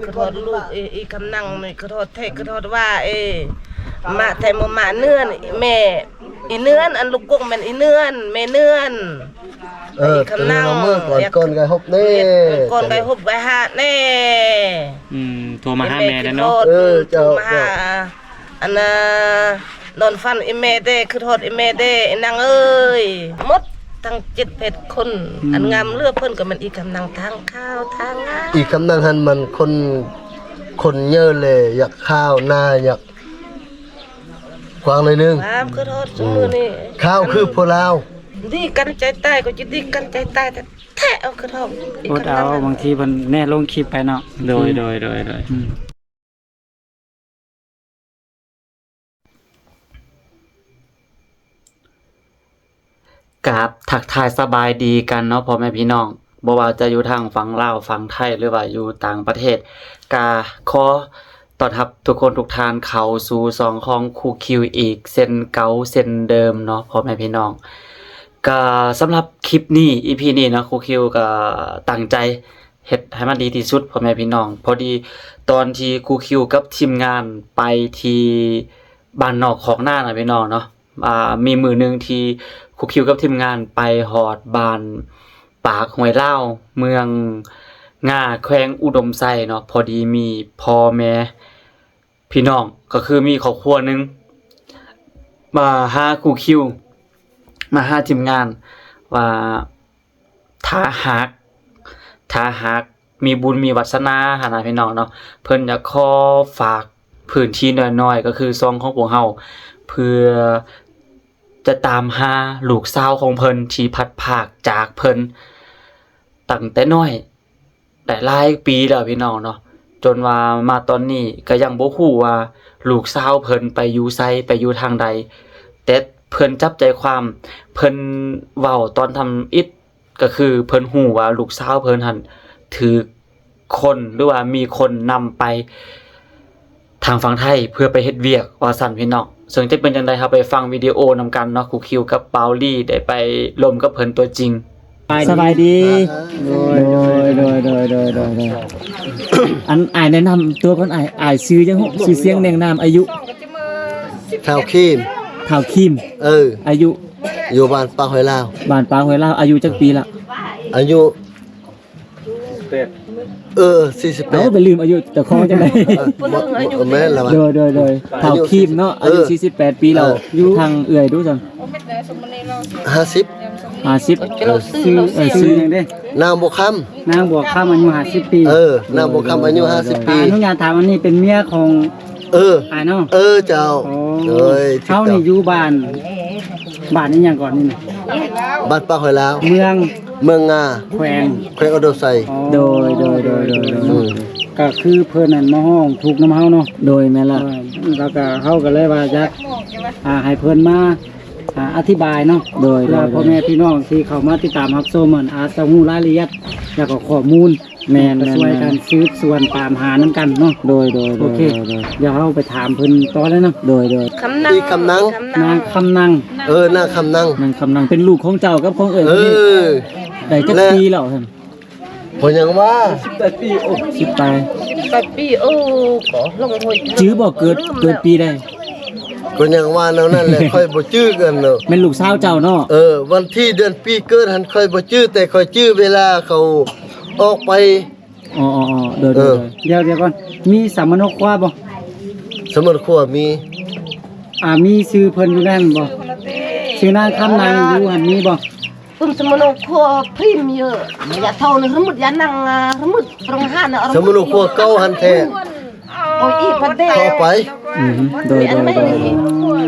ຄືທອດລູກເອ ອີກຳນັງນີ້ຄືທອດແທ້ຄືທອດວ່າເອ ມາແທ້ມາເນືອນ ແມ່ ອີເນືອນ ອັນລູກກົງແມ່ນອີເນືອນ ແມ່ເນືອນ ເອີ ອີກຳນັງ ເອີ ກ່ອນ ກ່ອນໄກຮົບແດ່ ກ່ອນໄກຮົບໄກຫາແດ່ ອືມ ໂທມາຫາແມ່ແດ່ເນາະ ເອີ ເຈົ້າ ໂທມາຫາ ເຈົ້າ ອັນນ່າ ນອນຝັນອີແມ່ແດ່ ຄືທອດອີແມ່ແດ່ ອີນາງເອີຍ ໝົດທັງເຈັດແປດຄົນ ອືມ ອັນງາມເຫຼືອເພິ່ນກໍແມ່ນອີກຳນັງທາງຂ່າວທາງງານ ອີກຳນັງຫັ້ນມັນຄົນ ຄົນເຍີແລ ຢາກຂາວໜ້າ ຢາກກວ້າງໜ້ອຍໜຶ່ງ ງາມຄືທອດຊຸມື້ນີ້ ອືມ ຂາວຄືພວກລາວ ດີກັນໃຈຕາຍກໍຈະດີກັນໃຈຕາຍແທ້ໆ ເອົາຄືທອດ ອົດເອົາ ບາງທີເພິ່ນແນ່ລົງຄລິບໄປເນາະ ໂດຍ ໂດຍ ໂດຍ ໂດຍ ອືມ ກາບທັກທາຍສະບາຍດີກັນເນາະ ພໍ່ແມ່ພີ່ນ້ອງ ບໍ່ວ່າຈະຢູ່ທາງຝັ່ງລາວ ຝັ່ງໄທ ຫຼືວ່າຢູ່ຕ່າງປະເທດ ກະຂໍຕ້ອນຮັບທຸກຄົນທຸກທ່ານເຂົ້າສູ່ຊ່ອງຂອງຄູຄິວອີກເຊັ່ນເກົ່າເຊັ່ນເດີມເນາະ ພໍ່ແມ່ພີ່ນ້ອງ. ກະສຳລັບຄລິບນີ້ ອີພີນີ້ເນາະ ຄູຄິວກະຕັ້ງໃຈ ເຮັດໃຫ້ມັນດີທີ່ສຸດ ພໍ່ແມ່ພີ່ນ້ອງ. ພໍດີຕອນທີ່ຄູຄິວກັບທີມງານໄປທີ່ບ້ານນອກຄອກນານະພີ່ນ້ອງເນາະ, ອ່າ ມີມື້ໜຶ່ງທີ່ຄູຄິວກັບທີມງານໄປຮອດບ້ານປາກຫ້ວຍລາວ ເມືອງງາ ແຂວງອຸດົມໄຊເນາະ. ພໍດີມີພໍ່ແມ່ພີ່ນ້ອງ ກໍຄືມີຄອບຄົວໜຶ່ງມາຫາຄູຄິວ ມາຫາທີມງານວ່າ ຖ້າຫາກ ຖ້າຫາກມີບຸນມີວາສະໜາຫັ້ນນະພີ່ນ້ອງເນາະ, ເພິ່ນຢາກຂໍຝາກພື້ນທີ່ນ້ອຍໆ ກໍຄືຊ່ອງຂອງພວກເຮົາ ເພື່ອຈະຕາມຫາລູກສາວຂອງເພິ່ນທີ່ພັດພາກຈາກເພິ່ນຕັ້ງແຕ່ນ້ອຍ ໄດ້ຫຼາຍປີແລ້ວພີ່ນ້ອງເນາະ, ຈົນວ່າມາຕອນນີ້ກໍຍັງບໍ່ຮູ້ວ່າລູກສາວເພິ່ນໄປຢູ່ໃສ ໄປຢູ່ທາງໃດ. ແຕ່ເພິ່ນຈັບໃຈຄວາມ ເພິ່ນເວົ້າຕອນທຳອິດ ກໍຄືເພິ່ນຮູ້ວ່າລູກສາວເພິ່ນຫັ້ນຖືກຄົນ ຫຼືວ່າມີຄົນນຳໄປ ທາງຝັ່ງໄທເພື່ອໄປເຮັດວຽກວ່າຊັ້ນພີ່ນ້ອງ. ເຊິ່ງຈະເປັນຈັ່ງໃດ ເຮົາໄປຟັງວິດີໂອນຳກັນເນາະ, ຄູຄິວກັບບ່າວລີໄດ້ໄປລົມກັບເພິ່ນຕົວຈິງ. ສະບາຍດີ. ໂດຍ ໂດຍ ໂດຍ ໂດຍ ໂດຍ ໂດຍ ໂດຍ. ອັນ ອ້າຍແນະນຳຕົວກ່ອນ, ອ້າຍ ອ້າຍຊື່ຫຍັງ? ຊື່ສຽງ ແນງນາມ, ອາຍຸ? ທ້າວຄີມ. ທ້າວຄີມ. ເອີ. ອາຍຸ? ຢູ່ບ້ານປາກຫ້ວຍລາວ. ບ້ານປາກຫ້ວຍລາວ. ອາຍຸຈັກປີລະ? ອາຍຸ ເອີ ສີ່ສິບແປດ. ເອົ້າ ໄປລືມອາຍຸເຈົ້າຂອງຈັ່ງໃດ? ເອີ ບໍ່ ບໍ່ແມ່ນລະວະ. ໂດຍ ໂດຍ ໂດຍ. ທ້າວຄີມເນາະ ອາຍຸ ເອີ ສີ່ສິບແປດປີແລ້ວ. ເອີ ຢູ່ທາງເອື້ອຍດູຊັ້ນ. ຫ້າສິບ. ຫ້າສິບ. ເອີ ຊື່ ເອີ ຊື່ຫຍັງເດ້? ນາງບົວຄຳ. ນາງບົວຄຳ ອາຍຸຫ້າສິບປີ. ເອີ ນາງບົວຄຳ ອາຍຸຫ້າສິບປີ. ອາ ອະນຸຍາດຖາມ ອັນນີ້ເປັນເມຍຂອງ ເອີ ອ້າຍເນາະ? ເອີ ເຈົ້າ. ໂອ້ ໂດຍ. ເຮົານີ້ຢູ່ບ້ານ ບ້ານອີ່ຫຍັງກ່ອນນີ້ນະ? ບ້ານປາກຫ້ວຍລາວ. ເມືອງ? ເມືອງງາ. ແຂວງ? ແຂວງອຸດົມໄຊ. ອໍ ໂດຍ ໂດຍ ໂດຍ ໂດຍ ໂດຍ. ອືມ ກໍຄືເພິ່ນນັ້ນມາຮ້ອງທຸກນຳເຮົາເນາະ? ໂດຍ ແມ່ນລະ. ເອີ ແລ້ວກໍເຮົາກໍເລີຍວ່າຢາກ ອ່າ ໃຫ້ເພິ່ນມາ ອ່າ ອະທິບາຍເນາະ? ໂດຍ ເພື່ອ ໂດຍ ໂດຍ ພໍ່ແມ່ພີ່ນ້ອງທີ່ເຂົ້າມາຕິດຕາມຮັບຊົມ ມັນອາດຈະຮູ້ລາຍລະອຽດ ແລ້ວກໍຂໍ້ມູນ ແມ່ນ ແມ່ນ ຊ່ວຍກັນ ແມ່ນ ສືບສວນຕາມຫານຳກັນເນາະ? ໂດຍ ໂດຍ ໂດຍ ໂອເຄ ໂດຍ ໂດຍ. ດຽວເຮົາໄປຖາມເພິ່ນຕໍ່ເລີຍເນາະ? ໂດຍ ໂດຍ. ນາງຄຳນັງ. ນາງຄຳນັງ. ເອີ ນາງຄຳນັງ. ນາງຄຳນັງ ເປັນລູກຂອງເຈົ້າກັບຂອງເອື້ອຍ ເອີ ໄດ້ຈັກປີແລ້ວຫັ້ນ? ເພິ່ນຍັງວ່າ ສິບແປດປີ. ໂອ້ ສິບແປດປີ. ໂອ້ ກໍລົງຫ້ວຍ. ຈື່ບໍ່ ເກີດ ເກີດປີໃດ? ກໍຍັງວ່າແນວນັ້ນແຫຼະ ຂ້ອຍບໍ່ຈື່ກັນເນາະ. ແມ່ນລູກສາວເຈົ້າເນາະ? ເອີ ວັນທີເດືອນປີເກີດຫັ້ນຂ້ອຍບໍ່ຈື່ ແຕ່ຂ້ອຍຈື່ເວລາເຂົາອອກໄປ. ອໍ ໂດຍ ໂດຍ ເອີ ໂດຍ. ດຽວ ດຽວກ່ອນ ມີສຳມະໂນຄົວບໍ່? ສຳມະໂນຄົວມີ. ອ່າ ມີຊື່ເພິ່ນຢູ່ນັ້ນບໍ່? ຊື່ນາງຄຳນັງຢູ່ຫັ້ນມີບໍ່? ປຶ້ມສະມະໂນຄົວພຣີມເຍອະ ຢາເທົ່ານະ ຣະມຶດຢານັງ ຣະມຶດໂຮງອາຫານ ສະມະໂນຄົວເກົ່າຫັ້ນແທ້. ໂອ້ຍ ອີກພັດເດ ເຂົ້າໄປ. ອືມ ໂດຍ ໂດຍ ໂດຍ ໂດ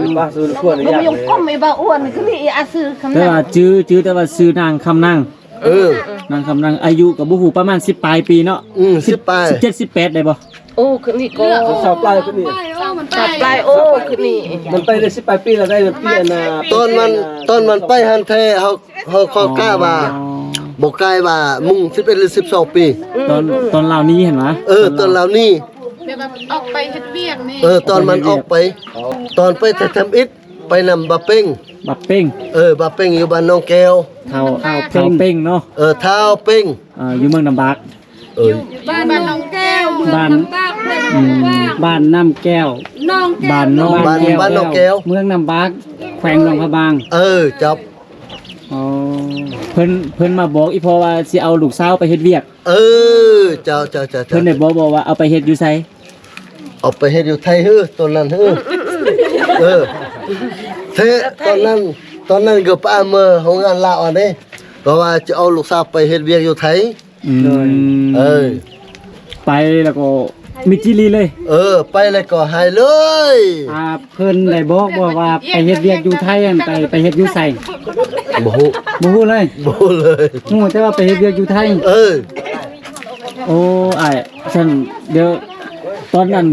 ຍ. ວ່າສະມະໂນຄົວນີ້ ບໍ່ມີ ຍອງ ຍາກເລີຍ ຄອມ ໄອ້ບ່າວອ້ວນ ຄືນີ້ ອາ ຊື່ຄຳ ແຕ່ວ່າຈື່ ຈື່ແຕ່ວ່າຊື່ນາງຄຳນັງ. ເອີ ນາງຄຳນັງ ອາຍຸກໍບໍ່ຮູ້ ປະມານສິບປາຍປີເນາະ? ອືມ ສິບປາຍ ສິບເຈັດ ສິບແປດ ໄດ້ບໍ່? ໂອ້ ຄືນີ້ກໍຊາວປາຍ ຄືນີ້ຊາວປາຍ. ໂອ້ ຄືນີ້ ມັນໄປໄດ້ສິບປາຍປີແລ້ວ ໄດ້ມັນປີອັນນ່າ ຕອນມັນ ຕອນມັນໄປຫັ້ນແທ້ ເຮົາ ເຮົາກໍກະວ່າ ອໍ ບໍ່ກາຍວ່າມຸງສິບເອັດ ຫຼື ສິບສອງປີ. ອືມ ຕອນ ອືມ ຕອນລາວໜີຫັ້ນຫວາ? ເອີ ຕອນລາວໜີ ແບບວ່າອອກໄປເຮັດວຽກນີ້. ເອີ ຕອນມັນອອກໄປ ຕອນໄປໄທທຳອິດ ໄປນຳບ່າວເປັງ. ບ່າວເປັງ. ເອີ ບ່າວເປັງຢູ່ບ້ານໜອງແກ້ວ. ທ້າວ ທ້າວເປັງເນາະ? ເອີ ທ້າວເປັງ. ເອີ ຢູ່ເມືອງນ້ຳບາກ. ເອີ ຢູ່ບ້ານໜອງແກ້ວ. ບ້ານ ບ້ານນ້ຳແກ້ວ ໜອງແກ້ວ ບ້ານໜອງ ບ້ານ ແກ້ວ ບ້ານໜອງແກ້ວ ເມືອງນ້ຳບາກ ແຂວງຫຼວງພະບາງ. ເອີ ເຈົ້າ. ອໍ ເພິ່ນ ເພິ່ນມາບອກອີ່ພໍ່ວ່າຊິເອົາລູກສາວໄປເຮັດວຽກ. ເອີ ເຈົ້າ ເຈົ້າ ເຈົ້າ ເຈົ້າ. ເພິ່ນໄດ້ບອກບໍ່ວ່າເອົາໄປເຮັດຢູ່ໃສ? ເອົາໄປເຮັດຢູ່ໄທເຮີ ຕອນນັ້ນເຮີ. ເອີ ແທ້ ຕອນນັ້ນ ຕອນນັ້ນກໍປະເມີນໂຮງງານລາວອັນນີ້ ກໍວ່າຈະເອົາລູກສາວໄປເຮັດວຽກຢູ່ໄທ. ອືມ ໂດຍ ເອີ ໄປແລ້ວກໍມິດຈີລີເລີຍ. ເອີ ໄປແລ້ວກໍໃຫ້ເລີຍ. ອ່າ ເພິ່ນໄດ້ບອກບໍ່ວ່າໄປເຮັດວຽກຢູ່ໄທຫັ້ນ ໄປ ໄປເຮັດຢູ່ໃສ? ບໍ່ຮູ້ ບໍ່ຮູ້ເລີຍ ບໍ່ຮູ້ເລີຍ. ຮູ້ແຕ່ວ່າໄປເຮັດວຽກຢູ່ໄທ. ເອີ ໂອ້ ອ້າຍ ຊັ້ນ ດຽວ ຕອນນັ້ນ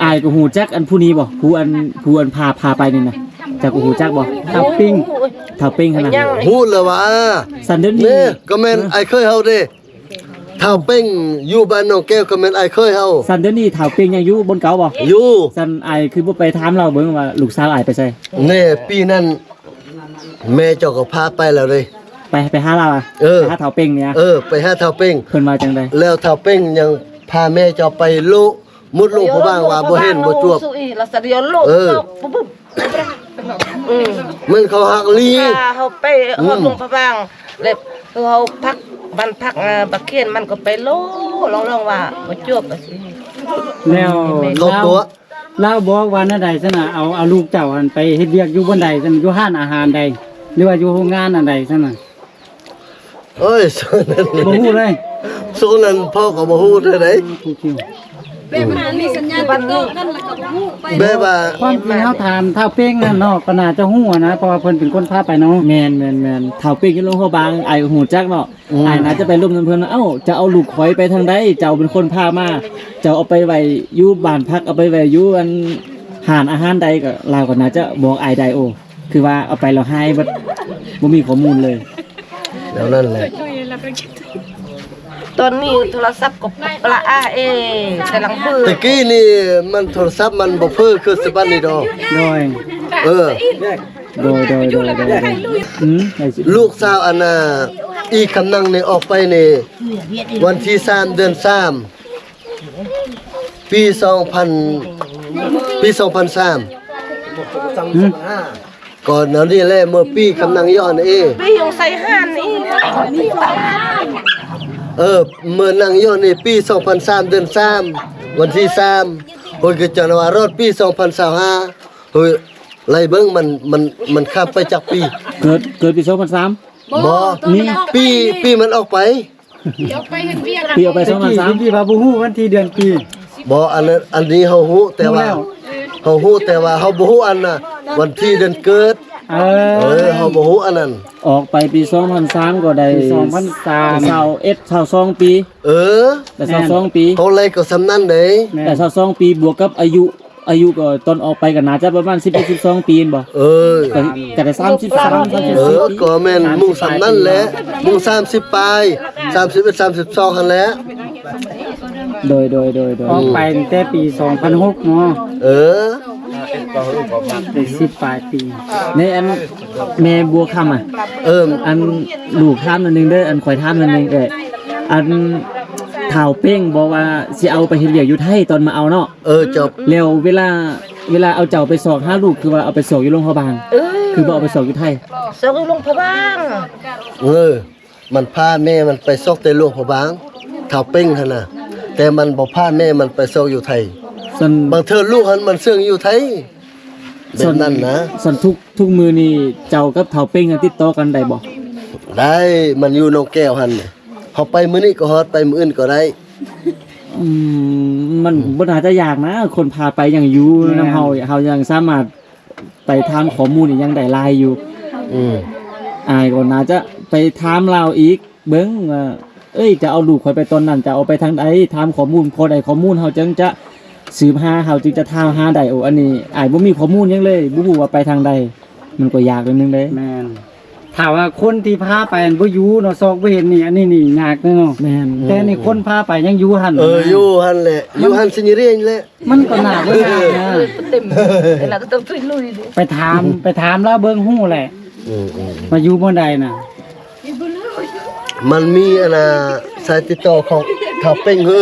ອ້າຍກໍຮູ້ຈັກອັນຜູ້ນີ້ບໍ່? ຜູ້ອັນ ຜູ້ອັນພາ ພາໄປນີ້ນະ ເຈົ້າກໍຮູ້ຈັກບໍ່? ທ້າວເປັງ ທ້າວເປັງຫັ້ນນະ. ຮູ້ແລ້ວວ່າ ຊັ້ນດຽວນີ້ ແມ່ ກໍແມ່ນອ້າຍເຂີຍເຮົາເດ້. ທ້າວເປັງຢູ່ບ້ານໜອງແກ້ວກໍແມ່ນອ້າຍເຂີຍເຮົາ. ຊັ້ນດຽວນີ້ທ້າວເປັງຍັງຢູ່ບ່ອນເກົ່າບໍ່? ຢູ່. ຊັ້ນອ້າຍຄືບໍ່ໄປຖາມລາວເບິ່ງວ່າລູກສາວອ້າຍໄປໃສ? ແນ່ ປີນັ້ນແມ່ເຈົ້າກໍພາໄປແລ້ວເດ້. ໄປ ໄປຫາລາວອະ? ເອີ ໄປຫາທ້າວເປັງນີ້ອະ? ເອີ ໄປຫາທ້າວເປັງ. ເພິ່ນວ່າຈັ່ງໃດ? ແລ້ວທ້າວເປັງຍັງພາແມ່ເຈົ້າໄປໂລະ ໝົດໂລກພະບາງວ່າບໍ່ເຫັນບໍ່ຈວບ. ເອີ ອືມ ມັນເຂົາຮັກລີ ເຮົາໄປຮອດ ອືມ ຫຼວງພະບາງ ແລ້ວເຮົາພັກ ບ້ານພັກ ອາ ບັກຂຽນ ມັນກໍໄປໂລ ຮ້ອງໆວ່າບໍ່ຈວບວ່າຊີ້. ແລ້ວເຂົາຕົວະ ລາວບອກວ່າແນວໃດຊັ້ນນະ? ເອົາ ເອົາລູກເຈົ້າຫັ້ນໄປເຮັດວຽກຢູ່ບ່ອນໃດຊັ້ນ? ຢູ່ຮ້ານອາຫານໃດ ຫຼືວ່າຢູ່ໂຮງງານອັນໃດຊັ້ນນະ? ໂອ້ຍ ຊ່ວງນັ້ນບໍ່ຮູ້ເລີຍ ຊ່ວງນັ້ນພໍ່ກໍບໍ່ຮູ້ເທື່ອໃດ. ແບບວ່າມີສັນຍາຕິດຕໍ່ກັນ ແລ້ວກໍບໍ່ຮູ້ໄປ ແບບວ່າ ຄວາມຈິງເຮົາຖາມທ້າວເປັງນັ້ນເນາະ ກໍໜ້າຈະຮູ້ນະ ເພາະວ່າເພິ່ນເປັນຄົນພາໄປເນາະ. ແມ່ນໆໆ ທ້າວເປັງຢູ່ຫຼວງພະບາງ ອ້າຍຮູ້ຈັກເນາະ. ອືມ ອ້າຍໜ້າຈະໄປລົມນຳເພິ່ນ. ເອົ້າ ເຈົ້າເອົາລູກຂ້ອຍໄປທາງໃດ? ເຈົ້າເປັນຄົນພາມາ ເຈົ້າເອົາໄປໄວ້ຢູ່ບ້ານພັກ ເອົາໄປໄວ້ຢູ່ອັນຮ້ານອາຫານໃດ? ກໍລາວກໍໜ້າຈະບອກອ້າຍໄດ້. ໂອ້ ຄືວ່າເອົາໄປແລ້ວຫາຍເບິດ ບໍ່ມີຂໍ້ມູນເລີຍ. ແນວນັ້ນແຫຼະ ຕອນນີ້ໂທລະສັບກໍປະອາເອ ແຕ່ຫຼັງເບີ ແຕ່ກີ້ນີ້ມັນໂທລະສັບມັນບໍ່ເຟີຄືສະບັດນີ້ດອກ. ໂດຍ ເອີ ໂດຍ ໂດຍ ໂດຍ ໂດຍ ອືມ ລູກສາວອັນນ່າ ອີຄຳນັງນີ້ອອກໄປນີ້ ວັນທີສາມ ເດືອນສາມ ປີສອງພັນ ປີສອງພັນສາມ ອືມ ກ່ອນໜ້ານີ້ແຫຼະ ເມື່ອປີຄຳນັງຍ້ອນເອ ປີຍົງໄຊຫານນີ້ ເອີ ເມື່ອນັງຍ້ອນນີ້ ປີສອງພັນສາມ ເດືອນສາມ ວັນທີສາມ ເພິ່ນກໍຈະວ່າຮອດປີສອງພັນຊາວຫ້າ. ເຮີ້ຍ ໄລ່ເບິ່ງ ມັນ ມັນ ມັນຂ້າມໄປຈັກປີ? ເກີດ ເກີດປີສອງພັນສາມ ບໍ່ ນີ້ ປີ ປີມັນອອກໄປ ປີອອກໄປສອງພັນສາມ ທີ່ວ່າບໍ່ຮູ້ວັນທີເດືອນປີ. ບໍ່ ອັນນັ້ນ ອັນນີ້ເຮົາຮູ້ ແຕ່ວ່າ ເຮົາຮູ້ ແຕ່ວ່າເຮົາບໍ່ຮູ້ອັນນ່າ ວັນທີເດືອນເກີດ. ເອີ ເອີ ເຮົາບໍ່ຮູ້ອັນນັ້ນ. ອອກໄປປີສອງພັນສາມ ກໍໄດ້ ປີສອງພັນສາມ ຊາວເອັດ ຊາວສອງປີ. ເອີ ໄດ້ຊາວສອງປີ ເທົ່າໃດກໍສ່ຳນັ້ນເດ້. ໄດ້ຊາວສອງປີ ບວກກັບອາຍຸ ອາຍຸກໍຕອນອອກໄປກໍໜ້າຈະປະມານສິບເອັດ ສິບສອງປີແມ່ນບໍ່? ເອີ ກໍ ກໍໄດ້ສາມສິບສາມ ສາມສິບສີ່ ເອີ ປີ ກໍແມ່ນໝູ່ສ່ຳນັ້ນແຫຼະ ໝູ່ສາມສິບປາຍ ສາມສິບເອັດ ສາມສິບສອງຫັ້ນແຫຼະ. ໂດຍ ໂດຍ ໂດຍ ໂດຍ ອອກໄປຕັ້ງແຕ່ປີສອງພັນຫົກເນາະ. ເອີ ໄດ້ສິບປາຍປີ. ໃນອັນແມ່ບົວຄຳອະ ເອີ ອັນລູກຖາມໜ້ອຍໜຶ່ງເດີ ອັນຂ້ອຍຖາມໜ້ອຍໜຶ່ງເອີ ອັນທ້າວເປັງບອກວ່າຊິເອົາໄປເຮັດວຽກຢູ່ໄທຕອນມາເອົາເນາະ. ເອີ ເຈົ້າ. ແລ້ວເວລາ ເວລາເອົາເຈົ້າໄປຊອກຫາລູກ ຄືວ່າເອົາໄປຊອກຢູ່ຫຼວງພະບາງ? ເອີ ຄືບໍ່ເອົາໄປຊອກຢູ່ໄທ? ຊອກຢູ່ຫຼວງພະບາງ. ເອີ ມັນພາແມ່ມັນໄປຊອກແຕ່ຫຼວງພະບາງ ທ້າວເປັງຫັ້ນນະ ແຕ່ມັນບໍ່ພາແມ່ມັນໄປຊອກຢູ່ໄທ. ຊັ້ນ ບາງເທື່ອລູກຫັ້ນມັນເຊື່ອງຢູ່ໄທ ແບບນັ້ນນະ. ຊັ້ນ ຊັ້ນທຸກ ທຸກມື້ນີ້ເຈົ້າກັບທ້າວເປັງຍັງຕິດຕໍ່ກັນໄດ້ບໍ່? ໄດ້ ມັນຢູ່ໜອງແກ້ວຫັ້ນ ເຮົາໄປມື້ນີ້ກໍຮອດ ໄປມື້ອື່ນກໍໄດ້. ອືມ ມັນ ອືມ ບໍ່ໜ້າຈະຍາກນະ ຄົນພາໄປຍັງຢູ່ນຳເຮົາ ແມ່ນ ເຮົາຍັງສາມາດໄປຖາມຂໍ້ມູນອີ່ຫຍັງໄດ້ຫຼາຍຢູ່. ອືມ ອ້າຍກໍໜ້າຈະໄປຖາມລາວອີກເບິ່ງວ່າ ເອີຍ ຈະເອົາລູກຂ້ອຍໄປຕອນນັ້ນ ຈະເອົາໄປທາງໃດ? ຖາມຂໍ້ມູນ ພໍໄດ້ຂໍ້ມູນ ເຮົາຈຶ່ງຈະສືບຫາ ເຮົາຈຶ່ງຈະຖາມຫາໄດ້. ໂອ້ ອັນນີ້ອ້າຍບໍ່ມີຂໍ້ມູນຫຍັງເລີຍ ບໍ່ຮູ້ວ່າໄປທາງໃດ ມັນກໍຍາກໜ້ອຍໜຶ່ງເດ້. ແມ່ນ. ຖ້າວ່າຄົນທີ່ພາໄປຫັ້ນບໍ່ຢູ່ເນາະ ຊອກບໍ່ເຫັນນີ້ ອັນນີ້ນີ້ຍາກເນາະ. ແມ່ນ. ແຕ່ນີ້ຄົນພາໄປຍັງຢູ່ຫັ້ນ. ເອີ ຢູ່ຫັ້ນແຫຼະ ຢູ່ຫັ້ນຊິຍະເຣຍແຫຼະ. ມັນກໍໜ້າບໍ່ຍາກນະ. ເຕັມ ແລ້ວກໍຕ້ອງຊ່ວຍລຸຍເດ້. ໄປຖາມ ໄປຖາມລາວເບິ່ງຮູ້ແຫຼະ. ອືມໆ ວ່າຢູ່ບ່ອນໃດນະ. ມັນມີອັນນ່າ ສາຍຕິດຕໍ່ຂອງທ້າວເປັງເຮີ.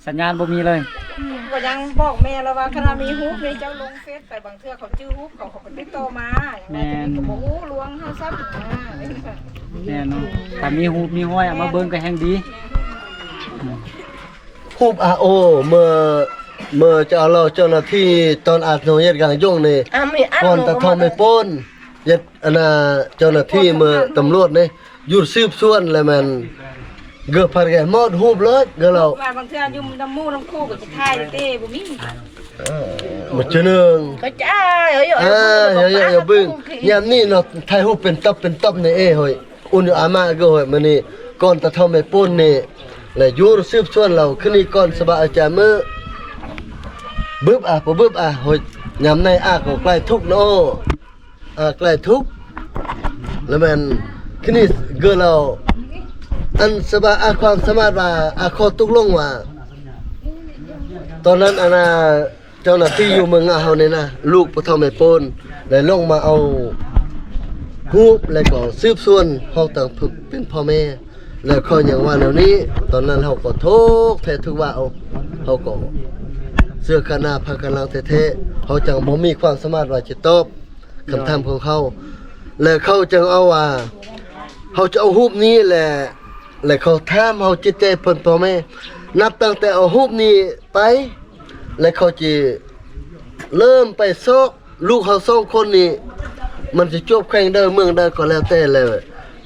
ສັນຍານບໍ່ມີເລີຍ. ອືມ ກໍຍັງບອກແມ່ລະວ່າ ຂະໜາດມີຮູບນີ້ ເຈົ້າລົງເຟສໄປ ບາງເທື່ອເຂົາຈື່ຮູບເຂົາ ເຂົາກໍຕິດຕໍ່ມາ. ແມ່ນ ກໍບໍ່ຮູ້ລວງເຮົາຊ້ຳນະ. ແມ່ນເນາະ ຖ້າມີຮູບມີຮອຍເອົາມາເບິ່ງກໍແຮ່ງດີ. ອືມ ຮູບ ອາ ໂອ ເມື່ອ ເມື່ອເຈົ້າເລົ່າເຈົ້າໜ້າທີ່ຕອນອາໂນເຮັດການຍົງນີ້ ກ່ອນຕາເຖົ້າແມ່ໂປ້ນ ເຮັດອັນນ່າ ເຈົ້າໜ້າທີ່ເມື່ອຕຳຫຼວດນີ້ ຢຸດສືບສວນແລ້ວແມ່ນ ເກີດພັດແກ່ມອດຮູບເລີຍ ເກີດເລົ່າ ບາງເທື່ອຢູ່ນຳໝູ່ນຳຄູ່ກໍຊິຖ່າຍເຕບໍ່ມີ. ເອີ ບໍ່ເຈີໜຶ່ງ ກໍຈະອາຍ ເອີ ເອີ ເອີ ເອີ ເອີ ເອີ ເບິ່ງ ຍາມນີ້ເນາະ ຖ່າຍຮູບເປັນຕັບເປັນຕັບນີ້ ເອີ ເຮີ້ຍ ອຸ່ນຢູ່ອາມາເກີເຮີ້ຍ ມື້ນີ້ກ່ອນຕາເຖົ້າແມ່ໂປ້ນນີ້ ແລະ ຢູ່ສືບສວນເລົ່າ ຄືນີ້ກ່ອນສະບາຍອາຈານມື້ ບຶບອາ ປະບຶບອາ ເຮີ້ຍ ຍາມໃນອາກໍໃກ້ທຸກເນາະ. ອາ ໃກ້ທຸກ ແລ້ວແມ່ນ ຄືນີ້ເກີດເລົ່າ ອັນສະບາຍອາ ຄວາມສາມາດວ່າ ອາ ຂໍຕົກລົງວ່າ ຕອນນັ້ນ ອັນນ່າ ເຈົ້າໜ້າທີ່ຢູ່ເມືອງງາເຮົານີ້ນະ ລູກພໍ່ເຖົ້າແມ່ໂປ້ນ ໄດ້ລົງມາເອົາຮູບ ແລ້ວກໍສືບສວນເຮົາຕັ້ງເປັນພໍ່ແມ່ ແລ້ວເຂົາຍັງວ່າແນວນີ້. ຕອນນັ້ນເຮົາກໍທຸກແທ້ທຸກວ່າ ເອົາ ເຮົາກໍເຊື່ອຂະໜາພາຂະຫຼັງແທ້ໆ ເຮົາຈັ່ງບໍ່ມີຄວາມສາມາດວ່າຈະຕອບ ຄຳຖາມຂອງເຂົາ ແລະ ເຂົາຈຶ່ງເອົາວ່າ ເຮົາຈະເອົາຮູບນີ້ແຫຼະ ແລະ ເຂົາຖາມເຮົາຈິດໃຈເພິ່ນພໍ່ແມ່ ນັບຕັ້ງແຕ່ເອົາຮູບນີ້ໄປ ແລະ ເຂົາຈະເລີ່ມໄປຊອກລູກເຮົາສອງຄົນນີ້ ມັນຈະຈວບແຂວງໃດເມືອງໃດກໍແລ້ວແຕ່ແຫຼະ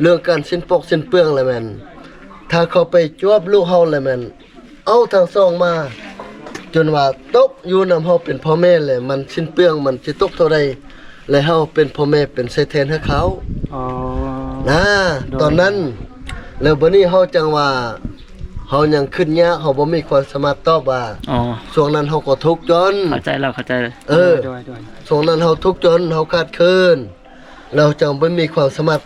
ເລື່ອງການສິ້ນປອກສິ້ນເປືອງແຫຼະແມ່ນ ຖ້າເຂົາໄປຈວບລູກເຮົາແຫຼະແມ່ນ ເອົາທັງສອງມາ ຈົນວ່າຕົກຢູ່ນຳເຮົາເປັນພໍ່ແມ່ແຫຼະ ມັນສິ້ນເປືອງ ມັນຊິຕົກເທົ່າໃດ ແລະ ເຮົາເປັນພໍ່ແມ່ເປັນໃຊ້ແທນໃຫ້ເຂົາ. ອໍ ນະ ໂດຍ ຕອນນັ້ນ ແລ້ວບັດນີ້ເຮົາຈັ່ງວ່າ ເຮົາຍັງຄຶດຍາກ ເຮົາບໍ່ມີຄວາມສາມາດຕອບວ່າ ອໍ ຊ່ວງນັ້ນເຮົາກໍທຸກຈົນ ເຂົ້າໃຈແລ້ວ ເຂົ້າໃຈ ເອີ ໂດຍ ໂດຍ ໂດຍ ຊ່ວງນັ້ນເຮົາທຸກຈົນ ເຮົາຂາດເຂີນ ແລ້ວຈັ່ງບໍ່ມີຄວາມສາມາດ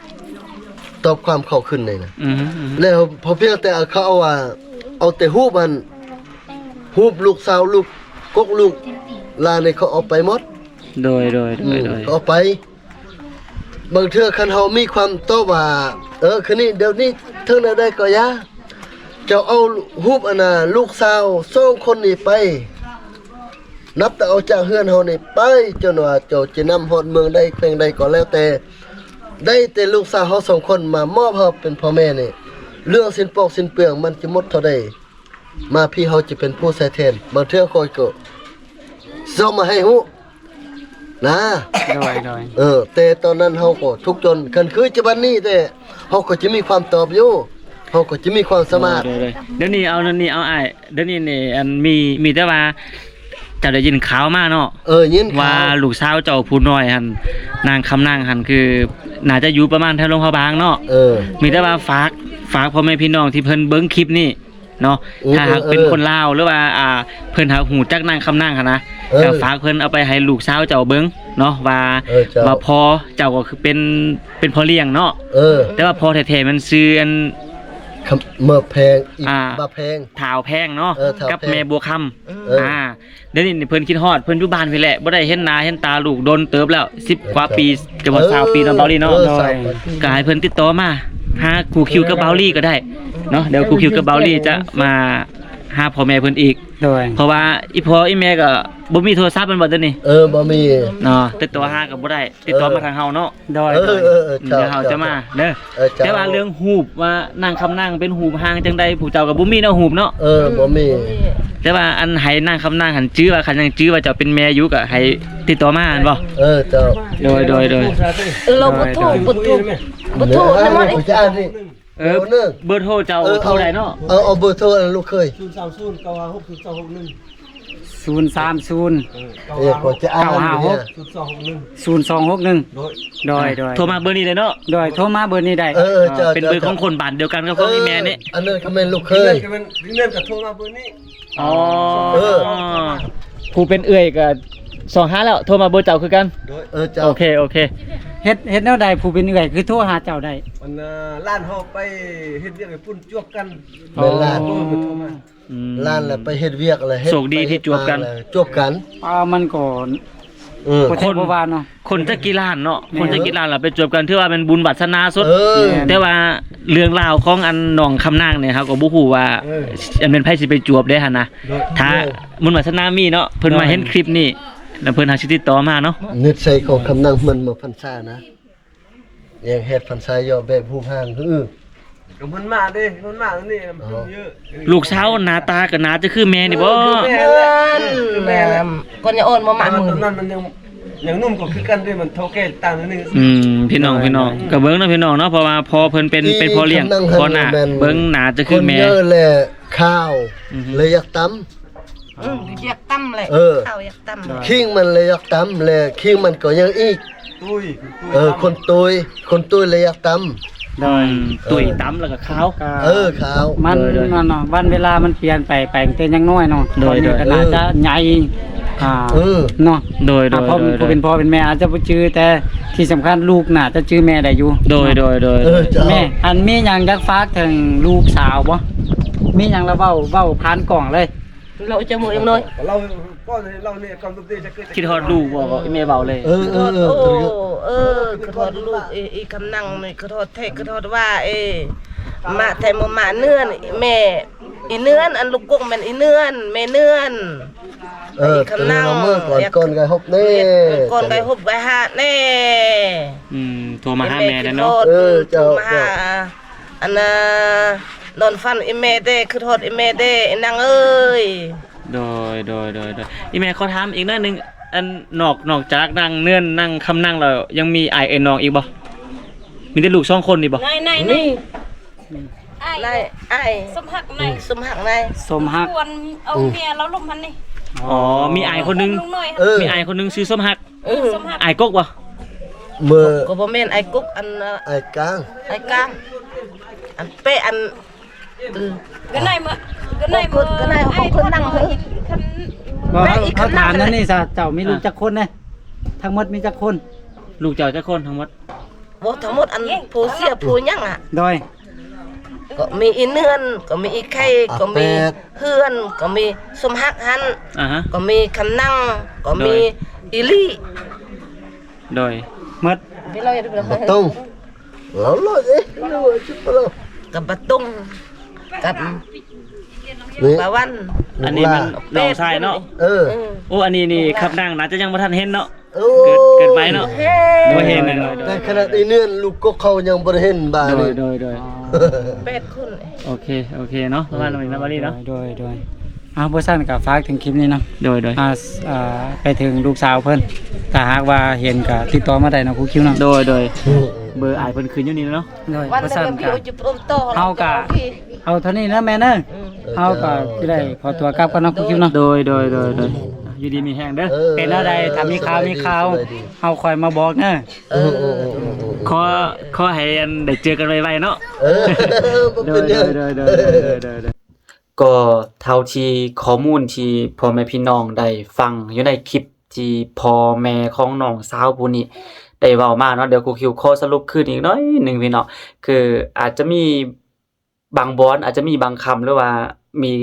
ຕອບຄວາມເຂົາຂຶ້ນໄດ້ນະ. ອືຮຶ ອືຮຶ ແລ້ວພໍພຽງແຕ່ເຂົາເອົາວ່າ ເອົາແຕ່ຮູບອັນ ຮູບລູກສາວ ລູກກົກ ລູກຫຼານນີ້ ເຂົາເອົາໄປໝົດ. ໂດຍ ໂດຍ ໂດຍ ອືມ ໂດຍ ເຂົາເອົາໄປ. ບາງເທື່ອຄັນເຮົາມີຄວາມຕອບວ່າ ເອີ ຄືນີ້ ດຽວນີ້ ເຖິງແນວໃດກໍຢ່າ ເຈົ້າເອົາຮູບອັນນ່າ ລູກສາວສອງຄົນນີ້ໄປ ນັບແຕ່ອອກຈາກເຮືອນເຮົານີ້ໄປ ຈົນວ່າເຈົ້າຈະນຳຮອດເມືອງໃດແຂວງໃດກໍແລ້ວແຕ່ ໄດ້ແຕ່ລູກສາວເຮົາສອງຄົນມາມອບເຮົາເປັນພໍ່ແມ່ນີ້ ເລື່ອງສິ້ນປອກສິ້ນເປືອງມັນຈະໝົດເທົ່າໃດ ມາພີ່ເຮົາຈະເປັນຜູ້ໃຊ້ແທນ. ບາງເທື່ອຂ້ອຍກໍເຈົ້າມາໃຫ້ຮູ້ນະ. ໂດຍ ໂດຍ ເອີ ແຕ່ຕອນນັ້ນເຮົາກໍທຸກຈົນ ຄັນຄືປັດຈຸບັນນີ້ແຕ່ ເຮົາກໍຈະມີຄວາມຕອບຢູ່ ເຮົາກໍຈະມີຄວາມສາມາດ. ໂດຍ ໂດຍ ດຽວນີ້ເອົາ ດຽວນີ້ເອົາອ້າຍ ດຽວນີ້ນີ້ ອັນ ມີ ມີແຕ່ວ່າເຈົ້າໄດ້ຍິນຂ່າວມາເນາະ. ເອີ ຍິນຂ່າວວ່າລູກສາວເຈົ້າຜູ້ນ້ອຍຫັ້ນ ນາງຄຳນາງຫັ້ນ ຄືໜ້າຈະຢູ່ປະມານແຖວຫຼວງພະບາງເນາະ. ເອີ ມີແຕ່ວ່າຝາກ ຝາກພໍ່ແມ່ພີ່ນ້ອງທີ່ເພິ່ນເບິ່ງຄລິບນີ້ເນາະ ໂອ້ ຖ້າຫາກເປັນ ເອີ ຄົນລາວ ຫຼືວ່າ ອ່າ ເພິ່ນຫາກຮູ້ຈັກນາງຄຳນາງຫັ້ນນະ ເອີ ກໍຝາກເພິ່ນເອົາໄປໃຫ້ລູກສາວເຈົ້າເບິ່ງເນາະ ວ່າ ເອີ ເຈົ້າ ວ່າພໍ່ເຈົ້າກໍຄືເປັນ ເປັນພໍ່ລ້ຽງເນາະ. ເອີ ແຕ່ວ່າພໍ່ແທ້ໆມັນຊື່ອັນ ຄຳ ເມີແພງ ອີ່ ອ່າ ບ້າແພງ ທ້າວແພງເນາະ. ເອີ ທ້າວແພງ ກັບແມ່ບົວຄຳ. ເອີ ອ່າ ດຽວນີ້ເພິ່ນຄິດຮອດ ເພິ່ນຢູ່ບ້ານພີ້ແຫຼະ ບໍ່ໄດ້ເຫັນໜ້າເຫັນຕາລູກດົນເຕີບແລ້ວ ສິບກວ່າປີ ເກືອບຊາວປີເນາະ ເບົາລີເນາະ. ໂດຍ ກໍໃຫ້ເພິ່ນຕິດຕໍ່ມາຫາຄູ່ຄິວກັບເບົາລີກໍໄດ້ເນາະ. ດຽວຄູ່ຄິວກັບເບົາລີຈະມາຫາພໍ່ແມ່ເພິ່ນອີກ. ໂດຍ ເພາະວ່າອີ່ພໍ່ອີ່ແມ່ກໍບໍ່ມີໂທລະສັບແມ່ນບໍ່ດຽວນີ້? ເອີ ບໍ່ມີເນາະ ຕິດຕໍ່ຫາກໍບໍ່ໄດ້. ຕິດຕໍ່ມາທາງເຮົາເນາະ. ໂດຍ ເອີ ເອີ ເອີ ດຽວເຮົາຈະມາເດີ. ເອີ ເຈົ້າ ແຕ່ວ່າເລື່ອງຮູບວ່ານາງຄຳນາງເປັນຮູບຮ່າງຈັ່ງໃດ ຜູ້ເຈົ້າກໍບໍ່ມີເນາະ ຮູບເນາະ. ເອີ ບໍ່ມີ ແຕ່ວ່າອັນໃຫ້ນາງຄຳນາງຫັ້ນຈື່ວ່າ ຄັນຍັງຈື່ວ່າເຈົ້າເປັນແມ່ຢູ່ ກໍໃຫ້ຕິດຕໍ່ມາແມ່ນບໍ່? ເອີ ເຈົ້າ ໂດຍ ໂດຍ ໂດຍ. ເອີ ເຮົາບໍ່ໂທ ບໍ່ໂທ ບໍ່ໂທນຳມັນ. ເອີ ເບີໂທເຈົ້າ ເອີ ໂທໃດເນາະ? ເອີ ເອົາເບີໂທອັນລູກເຂີຍ ສູນສາມສູນ ເກົ້າຫ້າຫົກ ສູນສອງຫົກໜຶ່ງ. ສູນສາມສູນ ເອີ ເອີ ເກົ້າຫ້າຫົກ ເກົ້າຫ້າຫົກ ສູນສອງຫົກໜຶ່ງ. ໂດຍ ໂດຍ ໂດຍ ໂທມາເບີນີ້ໄດ້ເນາະ. ໂດຍ ໂທມາເບີນີ້ໄດ້. ເອີ ເອີ ເຈົ້າ ເປັນເບີຂອງຄົນບ້ານດຽວກັນກັບຂອງອີ່ແມ່ນີ້. ອັນນັ້ນກໍແມ່ນລູກເຂີຍ ແມ່ນກໍໂທມາເບີນີ້. ອໍ ເອີ ຜູ້ເປັນເອື້ອຍກໍຊອກຫາແລ້ວ ໂທມາເບີເຈົ້າຄືກັນ. ໂດຍ ເອີ ເຈົ້າ ໂອເຄ ໂອເຄ. ເຮັດ ເຮັດແນວໃດຜູ້ເປັນເອື້ອຍຄືໂທຫາເຈົ້າໄດ້? ອັນ ຫຼານເຮົາໄປເຮັດວຽກໃຫ້ພຸ້ນ ຈວບກັນ. ແມ່ນຫຼານ ໂທມາ ອືມ ຫຼານລະໄປເຮັດວຽກລະເຮັດ ໂຊກດີທີ່ຈວບກັນ ແລ້ວຈວບກັນ. ອ່າ ມັນກໍ ເອີ ຄົນ ຄົນບໍ່ວ່າເນາະ ຄົນຈັກກີ້ລ້ານເນາະ ແມ່ນ ຄົນຈັກກີ້ລ້ານລະໄປຈົບກັນ ຖືວ່າແມ່ນບຸນວາດສະໜາສຸດ ເອີ ແມ່ນ ແຕ່ວ່າເລື່ອງລາວຂອງອັນໜອງຄຳນາງນີ້ ເຮົາກໍບໍ່ຮູ້ວ່າ ເອີ ອັນແມ່ນໃຜຊິໄປຈວບເດ້ຫັ້ນນະ ໂດຍ ຖ້າ ໂດຍ ບຸນວາດສະໜາມີເນາະ ເພິ່ນມາເຫັນ ໂດຍ ຄລິບນີ້ ແລ້ວເພິ່ນຫາກຊິຕິດຕໍ່ມາເນາະ ນິດໄສຂອງຄຳນາງມັນມາພັນສານະ ຍັງເຮັດພັນສາເຍາະແບບຮູບຮ່າງ ເອີ ກໍມັນມາເດ້ ມັນມານີ້ມັນເຍອະ ລູກສາວໜ້າຕາກໍໜ້າຈະຄືແມ່ນີ້ບໍ່? ເອີ ຄືແມ່ແຫຼະ ຄືແມ່ແຫຼະ ກ່ອນຍາອ່ອນມາໝາກ ຕອນນັ້ນມັນຍັງ ຍັງໜຸ່ມກໍຄືກັນເດ້ ມັນເຖົ້າແກ່ຕ່າງໜ້ອຍໜຶ່ງ ອືມ ພີ່ນ້ອງ ພີ່ນ້ອງ ກໍເບິ່ງເນາະ ພີ່ນ້ອງເນາະ ເພາະວ່າພໍ່ເພິ່ນເປັນ ອີ່ ເປັນພໍ່ລ້ຽງ ພໍ່ໜ້າ ເບິ່ງໜ້າຈະຄືແມ່ ຄົນເຍີແລະຂາວ ອືຮຶ ແລະຢາກຕຳ ອືມ ຢາກຕຳແຫຼະ ເອີ ຂ້າວຢາກຕຳ ໂດຍ ຄີງມັນແລະຢາກຕຳ ແລະຄີງມັນກໍຍັງອີກ ຕຸ້ຍ ເອີ ຄົນຕຸ້ຍ ຄົນຕຸ້ຍແລະຢາກຕຳ ໂດຍ ອືມ ຕຸ້ຍຕຳແລ້ວກໍຂາວ ເອີ ຂາວ ມັນ ໂດຍ ໂດຍ ນັ້ນເນາະ ວັນເວລາມັນປ່ຽນໄປ ໄປຕັ້ງແຕ່ຍັງນ້ອຍເນາະ ໂດຍ ຕອນນີ້ກໍ ໂດຍ ໜ້າຈະໃຫຍ່ ອ່າ ເອີ ເນາະ ໂດຍ ອ່າ ໂດຍ ພໍ່ ໂດຍ ຜູ້ເປັນພໍ່ເປັນແມ່ອາດຈະບໍ່ຈື່ ແຕ່ທີ່ສຳຄັນລູກໜ້າຈະຈື່ແມ່ໄດ້ຢູ່ ໂດຍ ເນາະ ໂດຍ ໂດຍ ເອີ ເຈົ້າ ແມ່ ອັນມີຫຍັງຢາກຝາກເຖິງລູກສາວບໍ່? ມີຫຍັງລະເວົ້າ ເວົ້າຜ່ານກ້ອງເລີຍ. ເລົ່າຈະໝູກຍັງນ້ອຍ ເລົ່າກ່ອນ ເລົ່າແນ່ກ່ອນ ຄິດຮອດລູກບໍ່? ແມ່ເວົ້າເລີຍ ເອີ ເອີ ເອີ ເອີ ຄິດຮອດລູກ ອີ່ ອີ່ຄຳນັງນີ້ ຄິດຮອດແທ້ ຄິດຮອດວ່າ ເອີ ມາແທ້ບໍ່ມາເນືອນ ແມ່ ອີເນືອນ ອັນລູກກົກແມ່ນອີເນືອນ ແມ່ເນືອນ ເອີ ຄຳນັງ ເມື່ອກ່ອນ ກ່ອນໄກຮົບແນ່ ກ່ອນໄກຮົບໄກຫາແນ່ ອືມ ໂທມາຫາແມ່ແດ່ເນາະ ເອີ ເຈົ້າ ໂທມາຫາ ເຈົ້າ ອັນນ່າ ນອນຝັນອີ່ແມ່ເດ້ ຄິດຮອດອີ່ແມ່ເດ້ ອີ່ນາງເອີຍ. ໂດຍ ໂດຍ ໂດຍ ໂດຍ ອີ່ແມ່ຂໍຖາມອີກໜ້ອຍໜຶ່ງ ອັນ ນອກ ນອກຈາກນາງເນືອນ ນາງຄຳນັງແລ້ວ ຍັງມີອ້າຍເອື້ອຍນ້ອງອີກບໍ່? ມີແຕ່ລູກສອງຄົນນີ້ບໍ່? ນາຍ ນາຍ ມີ ນາຍ ອ້າຍ ນາຍ ອ້າຍ ສົມຮັກ ນາຍ ສົມຮັກ ນາຍ ສົມຮັກ ຄວນເອົາເມຍລາວລົມຫັ້ນນີ້ ອໍ ມີອ້າຍຄົນໜຶ່ງ ເອີ ມີອ້າຍຄົນໜຶ່ງຊື່ສົມຮັກ ເອີ ອ້າຍກົກບໍ່? ເມື່ອ ກໍບໍ່ແມ່ນອ້າຍກົກ ອັນ ອ້າຍກາງ ອ້າຍກາງ ອັນເປະ ອັນ ເອີ ກໍໄດ້ມາ ກໍໄດ້ມາ ກໍໄດ້ເອົາຄົນນັ່ງ ເອີ ເຮົາ ເຮົາຖາມນັ້ນນີ້ຊະ ເຈົ້າມີລູກຈັກຄົນແດ່? ທັງໝົດມີຈັກຄົນ? ລູກເຈົ້າຈັກຄົນທັງໝົດ? ບໍ່ ທັງໝົດ ອັນ ຜູ້ເສຍຜູ້ຫຍັງອະ ໂດຍ ກໍມີອີເນືອນ ກໍມີອີໄຂ່ ກໍມີເຮືອນ ກໍມີສົມຮັກຫັ້ນ ອ່າຮະ ກໍມີຄຳນັງ ກໍມີ ໂດຍ ອີລີ ໂດຍ ໝົດ ບໍ່ຕ້ອງ ເລົ່າເລີຍເດ້ ກັບປາຕຸງ ກັບ ນີ້ ປາວັນ ອັນນີ້ມັນນ້ອງຊາຍເນາະ ເອີ ເອີ ໂອ້ ອັນນີ້ນີ້ ຄຳນັງໜ້າຈະຍັງບໍ່ທັນເຫັນເນາະ ໂອ້ ເກີດ ເກີດໃໝ່ເນາະ ເຫັນ ບໍ່ເຫັນແນ່ນອນ ແຕ່ຂະໜາດອີເນືອນລູກກົກເຂົາຍັງບໍ່ໄດ້ເຫັນບາດ ໂດຍ ນີ້ ໂດຍ ໂດຍ ອໍ ແປດຄົນ ໂອເຄ ໂອເຄເນາະ ປະມານນີ້ເນາະ ບາລີເນາະ ໂດຍ ໂດຍ ໂດຍ ອ່າ ບໍ່ຊັ້ນກໍຝາກເຖິງຄລິບນີ້ເນາະ ໂດຍ ໂດຍ ອ່າ ອ່າ ໄປເຖິງລູກສາວເພິ່ນ ຖ້າຫາກວ່າເຫັນກໍຕິດຕໍ່ມາໄດ້ເນາະ ຄູຄິວເນາະ ໂດຍ ໂດຍ ເບີອ້າຍເພິ່ນຂຶ້ນຢູ່ນີ້ເນາະ ໂດຍ ບໍ່ຊັ້ນກໍ ເຮົາກໍເອົາເທົ່ານີ້ເນາະແມ່ເນາະ ເຮົາກໍຊິໄດ້ຂໍຕົວກັບກ່ອນເນາະ ຄູຄິວເນາະ ໂດຍ ໂດຍ ໂດຍ ໂດຍ ຢູ່ດີມີແຮງເດີ ເປັນແນວໃດ ຖ້າມີຂ່າວ ມີຂ່າວ ເຮົາຄ່ອຍມາບອກເດີ ເອີ ເອີ ເອີ ເອີ ເອີ ຂໍ ຂໍໃຫ້ອັນໄດ້ເຈີກັນໄວໆເນາະ ເອີ ບໍ່ເປັນຫຍັງ ໂດຍ ໂດຍ ໂດຍ ກໍເທົ່າທີ່ຂໍ້ມູນທີ່ພໍ່ແມ່ພີ່ນ້ອງໄດ້ຟັງຢູ່ໃນຄລິບທີ່ພໍ່ແມ່ຂອງນ້ອງສາວຜູ້ນີ້ໄດ້ເວົ້າມາເນາະ ດຽວຄູຄິວຂໍສະຫຼຸບຄືນອີກໜ້ອຍໜຶ່ງພີ່ນ້ອງ ຄືອາດຈະມີບາງບ່ອນ ອາດຈະມີບາງຄຳ ຫຼືວ່າມີ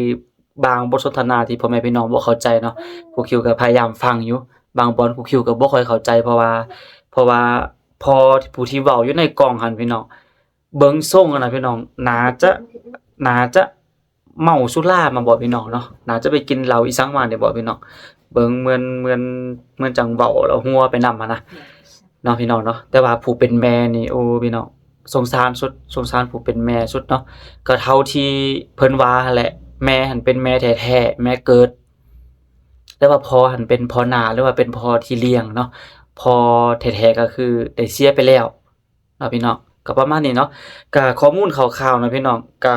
ບາງບົດສົນທະນາທີ່ພໍ່ແມ່ພີ່ນ້ອງບໍ່ເຂົ້າໃຈເນາະ ຄູຄິວກໍພະຍາຍາມຟັງຢູ່ ບາງບ່ອນຄູຄິວກໍບໍ່ຄ່ອຍເຂົ້າໃຈ ເພາະວ່າ ເພາະວ່າພໍ່ຜູ້ທີ່ເວົ້າຢູ່ໃນກ້ອງຫັ້ນພີ່ນ້ອງ ເບິ່ງຊົງຫັ້ນນະພີ່ນ້ອງ ໜ້າຈະ ໜ້າຈະເມົາສຸລາມາບໍ່ພີ່ນ້ອງເນາະ ໜ້າຈະໄປກິນເຫຼົ້າອີ່ສັງມານີ້ບໍ່ພີ່ນ້ອງ ເບິ່ງເໝືອນ ເໝືອນ ເໝືອນຈັ່ງເວົ້າແລ້ວຫົວໄປນຳຫັ້ນນະເນາະພີ່ນ້ອງເນາະ ແຕ່ວ່າຜູ້ເປັນແມ່ນີ້ ໂອ້ ພີ່ນ້ອງ ສົງສານສຸດ ສົງສານຜູ້ເປັນແມ່ສຸດເນາະ ກໍເທົ່າທີ່ເພິ່ນວ່າຫັ້ນແຫຼະ ແມ່ຫັ້ນເປັນແມ່ແທ້ໆ ແມ່ເກີດ ແຕ່ວ່າພໍ່ຫັ້ນເປັນພໍ່ໜ້າ ຫຼືວ່າເປັນພໍ່ທີ່ລ້ຽງເນາະ ພໍ່ແທ້ໆ ກໍຄືໄດ້ເສຍໄປແລ້ວ ເນາະພີ່ນ້ອງ ກໍປະມານນີ້ເນາະ ກໍຂໍ້ມູນຄ່າວໆ ເນາະພີ່ນ້ອງ ກໍ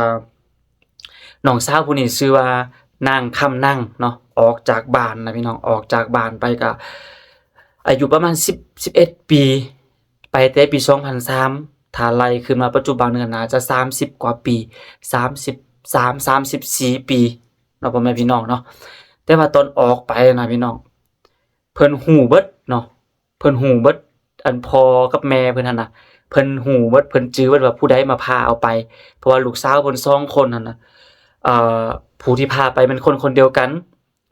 ນ້ອງສາວຜູ້ນີ້ຊື່ວ່ານາງຄຳນັງເນາະ ອອກຈາກບ້ານນະພີ່ນ້ອງ ອອກຈາກບ້ານໄປກໍອາຍຸປະມານສິບ ສິບເອັດປີ ໄປແຕ່ປີສອງພັນສາມ ຖ້າໄລ່ຂຶ້ນມາປັດຈຸບັນກໍໜ້າຈະສາມສິບກວ່າປີ ສາມສິບສາມ ສາມສິບສີ່ປີເນາະ ພໍ່ແມ່ພີ່ນ້ອງເນາະ ແຕ່ວ່າຕອນອອກໄປນະພີ່ນ້ອງ ເພິ່ນຮູ້ເບິດເນາະ ເພິ່ນຮູ້ເບິດ ອັນພໍ່ກັບແມ່ເພິ່ນຫັ້ນນະ ເພິ່ນຮູ້ເບິດ ເພິ່ນຈື່ເບິດວ່າຜູ້ໃດມາພາເອົາໄປ ເພາະວ່າລູກສາວເພິ່ນສອງຄົນຫັ້ນນະ ເອີ ຜູ້ທີ່ພາໄປແມ່ນຄົນຄົນດຽວກັນ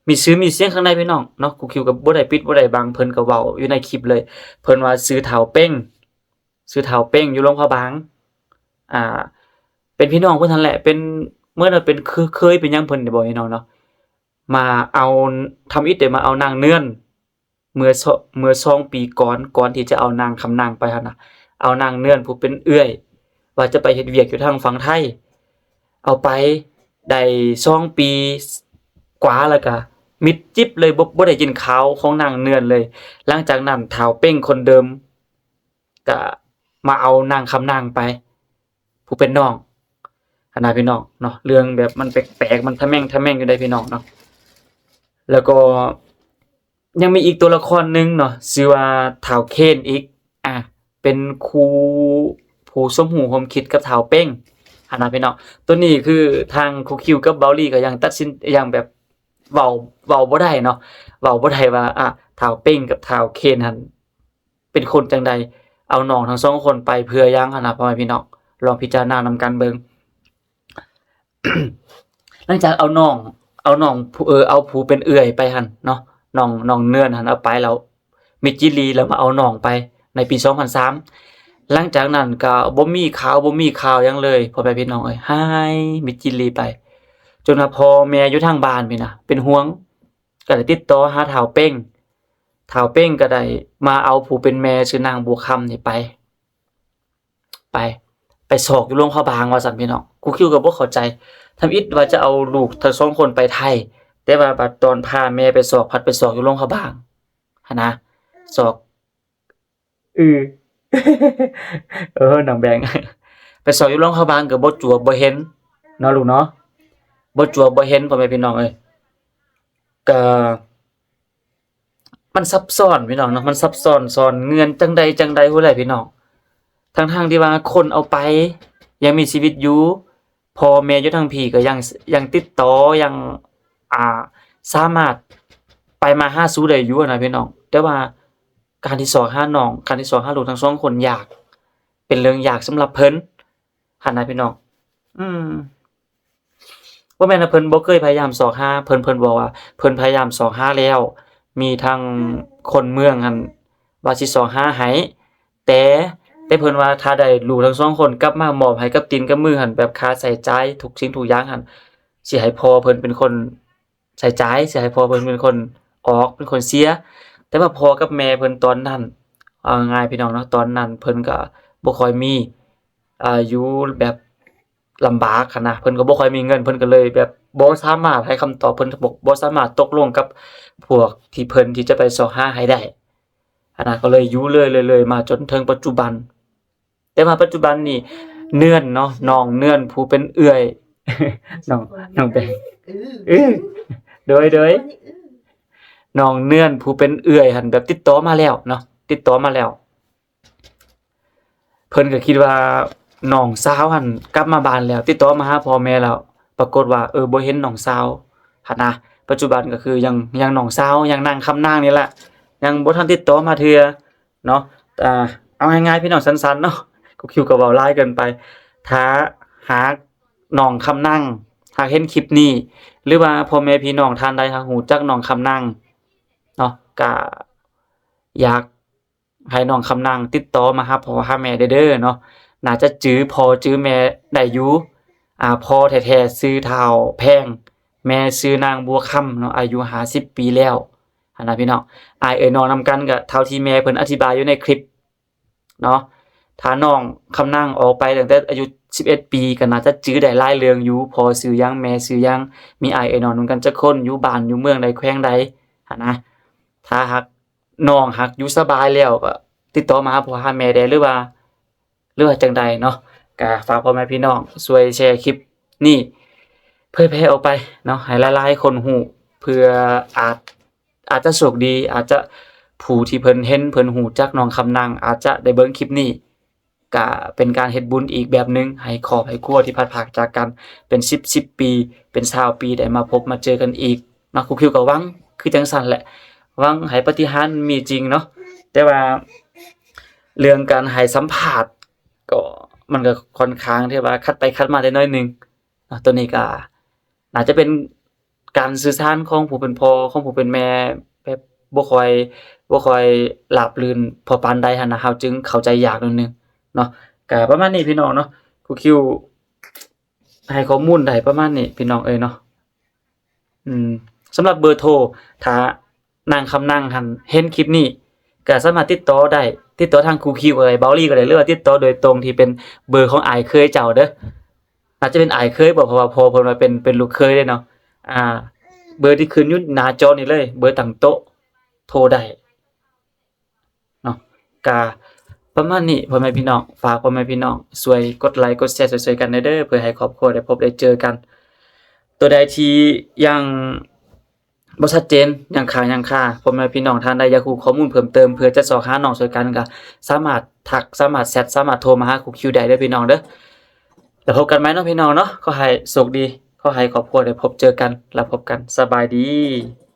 ມີຊື່ມີສຽງຂ້າງໃນພີ່ນ້ອງເນາະ. ຄູຄິວກໍບໍ່ໄດ້ປິດບໍ່ໄດ້ບັງ ເພິ່ນກໍເວົ້າຢູ່ໃນຄລິບເລີຍ. ເພິ່ນວ່າຊື່ທ້າວເປັງ ຊື່ທ້າວເປັງ ຢູ່ຫຼວງພະບາງ. ອ່າ ເປັນພີ່ນ້ອງເພິ່ນຫັ້ນແຫຼະ ເປັນ ເໝືອນວ່າເປັນເຄີ- ເຄີຍເປັນຫຍັງເພິ່ນນີ້ບໍພີ່ນ້ອງເນາະ. ມາເອົາ ທຳອິດໄດ້ມາເອົານາງເນືອນ ເມື່ອ ເມື່ອສອງປີກ່ອນ ກ່ອນທີ່ຈະເອົານາງຄຳນາງໄປຫັ້ນນະ, ເອົານາງເນືອນຜູ້ເປັນເອື້ອຍ ວ່າຈະໄປເຮັດວຽກຢູ່ທາງຝັ່ງໄທ. ເອົາໄປໄດ້ສອງປີກວ່າແລ້ວກະມິດຈິບເລີຍ, ບໍ່ ບໍ່ໄດ້ຍິນຂ່າວຂອງນາງເນືອນເລີຍ. ຫຼັງຈາກນັ້ນທ້າວເປັງຄົນເດີມ ກະມາເອົານາງຄຳນາງໄປ ຜູ້ເປັນນ້ອງຫັ້ນນະພີ່ນ້ອງເນາະ. ເລື່ອງແບບມັນແປກໆ ມັນທະແມ່ງທະແມ່ງຢູ່ໃດ໋ພີ່ນ້ອງເນາະ. ແລ້ວກໍຍັງມີອີກຕົວລະຄອນໜຶ່ງເນາະ ຊື່ວ່າທ້າວເຄນອີກ ອ່າ ເປັນຄູ່ ຜູ້ສົມຮູ້ຮ່ວມຄິດກັບທ້າວເປັງຫັ້ນນະພີ່ນ້ອງ. ໂຕນີ້ຄືທາງຄູຄິວກັບເບົາລີກໍຍັງຕັດສິນ ຍັງແບບເວົ້າ ເວົ້າບໍ່ໄດ້ເນາະ, ເວົ້າບໍ່ໄດ້ວ່າ ອ່າ ທ້າວເປັງກັບທ້າວເຄນຫັ້ນ ເປັນຄົນຈັ່ງໃດ ເອົານ້ອງທັງສອງຄົນໄປເພື່ອຫຍັງຫັ້ນນະ ພໍ່ແມ່ພີ່ນ້ອງ ລອງພິຈາລະນານຳກັນເບິ່ງ. ຫຼັງຈາກເອົານ້ອງ ເອົານ້ອງ ເອີ ເອົາຜູ້ເປັນເອື້ອຍໄປຫັ້ນເນາະ, ນ້ອງ ນ້ອງເນືອນຫັ້ນເອົາໄປແລ້ວ ມິດຈິລີແລ້ວມາເອົານ້ອງໄປໃນປີສອງພັນສາມ. ຫຼັງຈາກນັ້ນກໍບໍ່ມີຂ່າວ ບໍ່ມີຂ່າວຫຍັງເລີຍ ພໍ່ແມ່ພີ່ນ້ອງເອີຍ, ຫາຍມິດຈິລີໄປ. ຈົນວ່າພໍ່ແມ່ຢູ່ທາງບ້ານນີ້ນະເປັນຫ່ວງ ກໍໄດ້ຕິດຕໍ່ຫາທ້າວເປັງ, ທ້າວເປັງກໍໄດ້ມາເອົາຜູ້ເປັນແມ່ຊື່ນາງບົວຄຳນີ້ໄປ ໄປ ໄປຊອກຢູ່ຫຼວງພະບາງວ່າຊັ້ນພີ່ນ້ອງ. ຄູຄິວກໍບໍ່ເຂົ້າໃຈ, ທຳອິດວ່າຈະເອົາລູກທັງສອງຄົນໄປໄທ, ແຕ່ວ່າບັດຕອນພາແມ່ໄປຊອກ ພັດໄປຊອກຢູ່ຫຼວງພະບາງຫັ້ນນະ, ຊອກ ອື ເອີ ນ້ອງແບງ ໄປຊອກຢູ່ຫຼວງພະບາງກໍບໍ່ຈວບບໍ່ເຫັນເນາະລູກເນາະ, ບໍ່ຈວບບໍ່ເຫັນ ພໍ່ແມ່ພີ່ນ້ອງເອີຍ. ກໍມັນຊັບຊ້ອນພີ່ນ້ອງເນາະ, ມັນຊັບຊ້ອນ ຊ້ອນເງື່ອນຈັ່ງໃດຈັ່ງໃດພຸ້ນແຫຼະພີ່ນ້ອງ. ທັງໆທີ່ວ່າຄົນເອົາໄປຍັງມີຊີວິດຢູ່, ພໍ່ແມ່ຢູ່ທາງພີ້ກໍຍັງ ຍັງຕິດຕໍ່ ຍັງ ອ່າ ສາມາດໄປມາຫາສູ່ໄດ້ຢູ່ນະພີ່ນ້ອງ, ແຕ່ວ່າ ການທີ່ຊອກຫານ້ອງ ການທີ່ຊອກຫາລູກທັງສອງຄົນຍາກ ເປັນເລື່ອງຍາກສຳລັບເພິ່ນຫັ້ນນະພີ່ນ້ອງ. ອືມ ບໍ່ແມ່ນວ່າເພິ່ນບໍ່ເຄີຍພະຍາຍາມຊອກຫາ, ເພິ່ນ ເພິ່ນບອກວ່າເພິ່ນພະຍາຍາມຊອກຫາແລ້ວ, ມີທັງຄົນເມືອງຫັ້ນວ່າຊິຊອກຫາໃຫ້, ແຕ່ ແຕ່ເພິ່ນວ່າຖ້າໄດ້ລູກທັງສອງຄົນກັບມາມອບໃຫ້ກັບຕີນກັບມືຫັ້ນ ແບບຄ່າໃຊ້ຈ່າຍທຸກສິ່ງທຸກຢ່າງຫັ້ນ ຊິໃຫ້ພໍ່ເພິ່ນເປັນຄົນ ໃຊ້ຈ່າຍ ຊິໃຫ້ພໍ່ເພິ່ນເປັນຄົນອອກ ເປັນຄົນເສຍ. ແຕ່ວ່າພໍ່ກັບແມ່ເພິ່ນຕອນນັ້ນ ເອົາງ່າຍໆ ພີ່ນ້ອງເນາະ, ຕອນນັ້ນເພິ່ນກໍບໍ່ຄ່ອຍມີ ອ່າ ຢູ່ແບບລຳບາກຫັ້ນນະ, ເພິ່ນກໍບໍ່ຄ່ອຍມີເງິນ, ເພິ່ນກໍເລີຍແບບບໍ່ສາມາດໃຫ້ຄຳຕອບ, ເພິ່ນບໍ່ ບໍ່ສາມາດຕົກລົງກັບພວກທີ່ເພິ່ນທີ່ຈະໄປຊອກຫາໃຫ້ໄດ້ຫັ້ນນະ, ກໍເລີຍຢູ່ເລື້ອຍໆ ເລື້ອຍໆ ມາຈົນເຖິງປັດຈຸບັນ. ແຕ່ວ່າປັດຈຸບັນນີ້ເນືອນເນາະ, ນ້ອງເນືອນຜູ້ເປັນເອື້ອຍ ນ້ອງ ນ້ອງແປງ ເອີ ເອີ ໂດຍ ໂດຍ ນ້ອງເນືອນຜູ້ເປັນເອື້ອຍຫັ້ນແບບຕິດຕໍ່ມາແລ້ວເນາະ, ຕິດຕໍ່ມາແລ້ວ. ເພິ່ນກໍຄິດວ່ານ້ອງສາວຫັ້ນກັບມາບ້ານແລ້ວ, ຕິດຕໍ່ມາຫາພໍ່ແມ່ແລ້ວ, ປາກົດວ່າ ເອີ ບໍ່ເຫັນນ້ອງສາວຫັ້ນນະ. ປັດຈຸບັນກໍຄືຍັງ ຍັງນ້ອງສາວ ຍັງນາງຄຳນາງນີ້ແຫຼະ, ຍັງບໍ່ທັນຕິດຕໍ່ມາເທື່ອ ເນາະ. ອ່າ ເອົາງ່າຍໆ ພີ່ນ້ອງ ສັ້ນໆ ເນາະ, ຄູຄິວກໍເວົ້າຫຼາຍເກີນໄປ. ຖ້າຫາກນ້ອງຄຳນາງຫາກເຫັນຄລິບນີ້ ຫຼືວ່າພໍ່ແມ່ພີ່ນ້ອງທ່ານໃດຫາກຮູ້ຈັກນ້ອງຄຳນາງເນາະ, ກະຢາກໃຫ້ນ້ອງຄຳນາງຕິດຕໍ່ມາຫາພໍ່ຫາແມ່ແດ່ເດີເນາະ. ໜ້າຈະຈື່ພໍ່ຈື່ແມ່ໄດ້ຢູ່. ອ່າ ພໍ່ແທ້ໆ ຊື່ທ້າວແພງ, ແມ່ຊື່ນາງບົວຄຳເນາະ, ອາຍຸຫ້າສິບປີແລ້ວ. ຫັ້ນນະພີ່ນ້ອງ, ອ້າຍເອີຍນ້ອງນຳກັນ ກໍເທົ່າທີ່ແມ່ເພິ່ນອະທິບາຍຢູ່ໃນຄລິບເນາະ. ຖ້ານ້ອງຄຳນາງອອກໄປຕັ້ງແຕ່ອາຍຸສິບເອັດປີ ກໍໜ້າຈະຈື່ໄດ້ຫຼາຍເລື່ອງຢູ່, ພໍ່ຊື່ຫຍັງ ແມ່ຊື່ຫຍັງ, ມີອ້າຍເອີຍນ້ອງນຳກັນຈັກຄົນ, ຢູ່ບ້ານຢູ່ເມືອງໃດ ແຂວງໃດ ຫັ້ນນະ. ຖ້າຫາກນ້ອງຫາກຢູ່ສະບາຍແລ້ວ ກໍຕິດຕໍ່ມາຫາພໍ່ຫາແມ່ແດ່ ຫຼືວ່າ ຫຼືວ່າຈັ່ງໃດເນາະ. ກໍຝາກພໍ່ແມ່ພີ່ນ້ອງຊ່ວຍແຊຄລິບນີ້ເຜີຍແຜ່ອອກໄປເນາະ ໃຫ້ຫຼາຍໆຄົນຮູ້ ເພື່ອອາດ ອາດຈະໂຊກດີ ອາດຈະຜູ້ທີ່ເພິ່ນເຫັນ ເພິ່ນຮູ້ຈັກນ້ອງຄຳນາງ ອາດຈະໄດ້ເບິ່ງຄລິບນີ້ ກະເປັນການເຮັດບຸນອີກແບບໜຶ່ງ ໃຫ້ຄອບໃຫ້ຄົວທີ່ພັດພາກຈາກກັນເປັນສິບສິບປີ ເປັນຊາວປີ ໄດ້ມາພົບມາເຈີກັນອີກເນາະ. ຄູຄິວກໍຫວັງຄືຈັ່ງຊັ້ນແຫຼະ, ຫວັງໃຫ້ປາຕິຫານມີຈິງເນາະ. ແຕ່ວ່າເລື່ອງການໃຫ້ສຳພາດ ກໍ ມັນກໍຄ່ອນຂ້າງທີ່ວ່າຂັດໄປຂັດມາໄດ້ໜ້ອຍໜຶ່ງເນາະ. ໂຕນີ້ກໍໜ້າຈະເປັນ ການສື່ສານຂອງຜູ້ເປັນພໍ່ ຂອງຜູ້ເປັນແມ່ ແບບບໍ່ຄ່ອຍ ບໍ່ຄ່ອຍລາບລື່ນພໍປານໃດຫັ້ນນະ ເຮົາຈຶ່ງເຂົ້າໃຈຍາກໜ້ອຍໜຶ່ງເນາະ. ກະປະມານນີ້ພີ່ນ້ອງເນາະ ຄູຄິວໃຫ້ຂໍ້ມູນໄດ້ປະມານນີ້ພີ່ນ້ອງເອີຍເນາະ. ອືມ ສຳລັບເບີໂທ ຖ້ານາງຄຳນັງຫັ້ນເຫັນຄລິບນີ້ ກະສາມາດຕິດຕໍ່ໄດ້ ຕິດຕໍ່ທາງຄູຄິວກໍໄດ້ ເບົາລີກໍໄດ້ ຫຼືວ່າຕິດຕໍ່ໂດຍຕົງທີ່ເປັນເບີຂອງອ້າຍເຂີຍເຈົ້າເດີ. ອາດຈະເປັນອ້າຍເຂີຍບໍ ເພາະວ່າພໍ່ເພິ່ນວ່າເປັນ ເປັນລູກເຂີຍເດ້ເນາະ. ອ່າ ເບີທີ່ຂຶ້ນຢູ່ໜ້າຈໍນີ້ເລີຍ ເບີຕັ້ງໂຕະ ໂທໄດ້ເນາະ. ກະປະມານນີ້ພໍ່ແມ່ພີ່ນ້ອງ ຝາກພໍ່ແມ່ພີ່ນ້ອງຊ່ວຍກົດໄລກົດແຊຊ່ວຍໆກັນແດ່ເດີ ເພື່ອໃຫ້ຄອບຄົວໄດ້ພົບໄດ້ເຈີກັນ. ໂຕໃດທີ່ຍັງບໍ່ຊັດເຈນ ຍັງຄ້າງຍັງຄາ ພໍ່ແມ່ພີ່ນ້ອງທ່ານໃດຢາກຮູ້ຂໍ້ມູນເພີ່ມເຕີມ ເພື່ອຈະຊອກຫານ້ອງຊ່ວຍກັນ ກະສາມາດທັກ ສາມາດແຊັດ ສາມາດໂທມາຫາຄູຄິວໄດ້ເດີພີ່ນ້ອງເດີ. ແລ້ວພົບກັນໃໝ່ເນາະພີ່ນ້ອງເນາະ. ຂໍໃຫ້ໂຊກດີ ຂໍໃຫ້ຄອບຄົວໄດ້ພົບເຈີກັນ ແລ້ວພົບກັນ. ສະບາຍດີ.